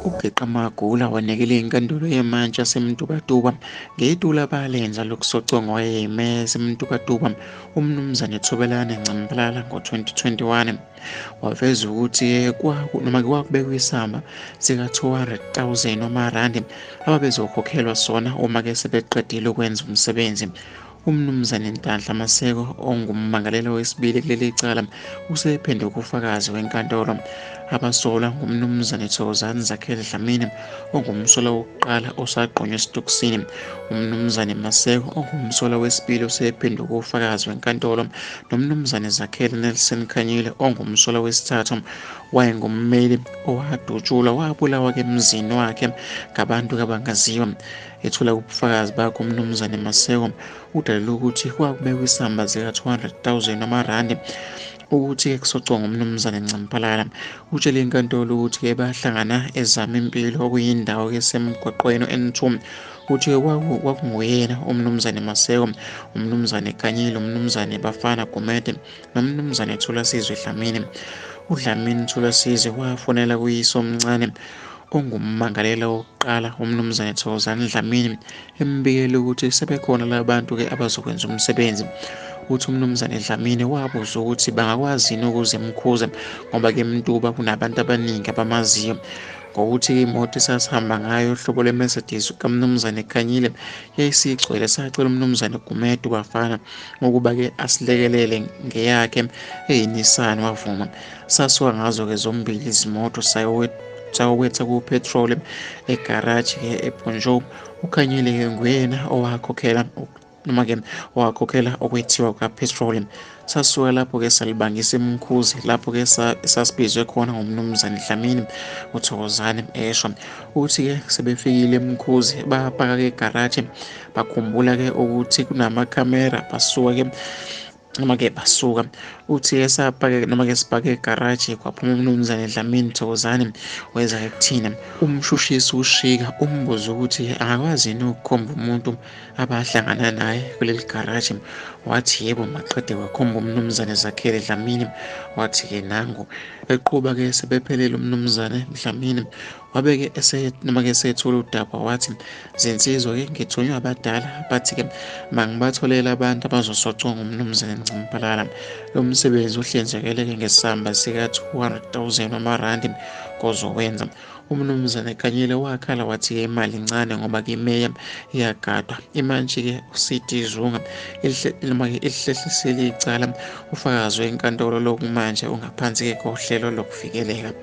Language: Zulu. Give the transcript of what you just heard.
Ugeqa Magula wanikela inkantolo yemantshi yaseMtubatuba ngetula abalenza lokusoconga owayeyimeya yaseMtubatuba uMnumzane Thobelane Ncambalala ngo-2021. Waveza ukuthi kwakubekwe isamba sika-200,000 wamarandi ababezokhokhelwa sona uma-ke sebeqedile ukwenza umsebenzi. UMnumzane Nhlanhla Maseko ongummangalelwa wesibili kuleli cala usephenduke ufakazi wenkantolo. Abasolwa nguMnumzane Thokozani Zakhele Dlamini ongumsolwa wokuqala osagqunywe esitokisini, uMnumzane Maseko ongumsolwa wesibili osephenduke ufakazi wenkantolo, noMnumzane Zakhele Nelson Khanyile ongumsolwa wesithathu. Wayengummeli owadutshulwa wabulawa-ke emzini wakhe ngabantu abangaziwa. Ethula ubufakazi bakhe uMnumzane Maseko udalule ukuthi kwakubekwe isamba sika-200,000 wamarandi ukuthi kusoconga uMnumzane Ncambalala. Utshele inkantolo ukuthi-ke bahlangana ezama impilo okuyindawo esemgwaqweni N2. Uthi kwakunguyena uMnumzane Maseko, uMnumzane Khanyile, uMnumzane Bafana Gumede noMnumzane Thulasizwe Dlamini. UDlamini Thulasizwe wafonela kuyise omncane ongummangalelwa wokuqala uMnumzane Thokozani Dlamini embikela ukuthi sebekhona labantu-ke abazokwenza umsebenzi. Uthi uMnumzane Dlamini wabuza ukuthi bangakwazi yini ukuze emkhuze ngoba-ke eMtuba kunabantu abaningi abamaziyo. Ngokuthi imoto esasihamba ngayo uhlobo lwe-Mercedes kaMnumzane Khanyile yayisigcwele, sacela uMnumzane Gumede Bafana ukuba-ke asilekelele ngeyakhe eyiNissan, wavuma. Sasuka ngazo-ke zombili izimoto sayowetha ku-petrol egaraji-ke eBonjour. UKhanyile-ke nguyena owakhokhela noma-ke owakhokhela okwethiwa kuka-petrol. Sasuka lapho-ke salibangisa eMkhuze lapho-ke sasibizwe khona nguMnumzane Dlamini, uThokozani esho. Uthi-ke sebefikile eMkhuze bapaka-ke egaraji, bakhumbula-ke ukuthi kunamakhamera, basuka-ke noma-ke basuka. Uthi-ke sapake noma-ke sipake egaraji kwaphuma uMnumzane Dlamini Thokozani weza-ke kuthina. Umshushisi uShika umbuza ukuthi angakwazi yini ukukhomba umuntu abahlangana naye kuleli garaji. Wathi yebo, maqede wakhomba uMnumzane Zakhele Dlamini, wathi-ke nangu. Eqhuba-ke sebephelele uMnumzane Dlamini wabeke noma-ke esethula udaba wathi, zinsizwa-ke ngithunywe abadala bathi-ke mangibatholele abantu abazosoconga uMnumzane Ncambalala. Lo msebenzi uhlinzekeleke ngesamba sika-200,000 wamarandi kozowenza. UMnumzane Khanyile wakhala wathi-ke imali incane ngoba-ke imeya iyagadwa. Imantshi-ke uCD Zunga noma-ke elihlehlisile icala ufakazi wenkantolo lokumanje ungaphansi-ke kohlelo lokuvikeleka.